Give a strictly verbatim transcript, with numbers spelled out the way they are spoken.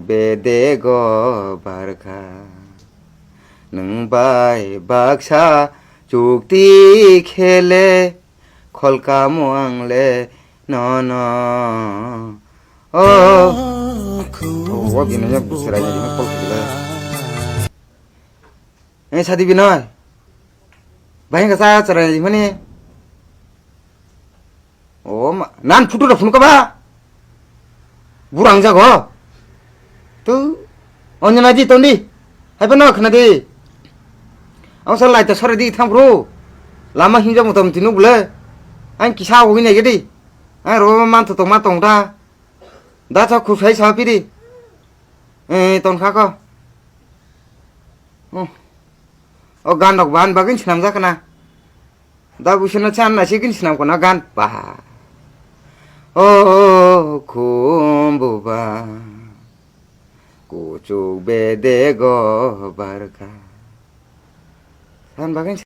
Bedego barkha, nwng bai baksa chukti khele, kholkamo ang le nono. Oh, oh, bini ya busra ya, bini kol khila. Eh, sadi Binoy. Bahing kasa chara mani. O ma, nan photo da phunukha ba? Burang jago. Tu, Anjana di tondi. Hai phano khna di. Ang sa lai ta sore di thang bro. Lama hinja motam tinu bule. Ang kisa hoi nai gedi. Ang ro man to tong ma tong ta. Da cha khu phai sa piri. Eh, ton kha ko. Oh. O gan rok ban bagin sinam jakna. Da buisano chan na sikin sinam kono gan ba. O khumbuba. Kuchuk bedego barkha. San bagin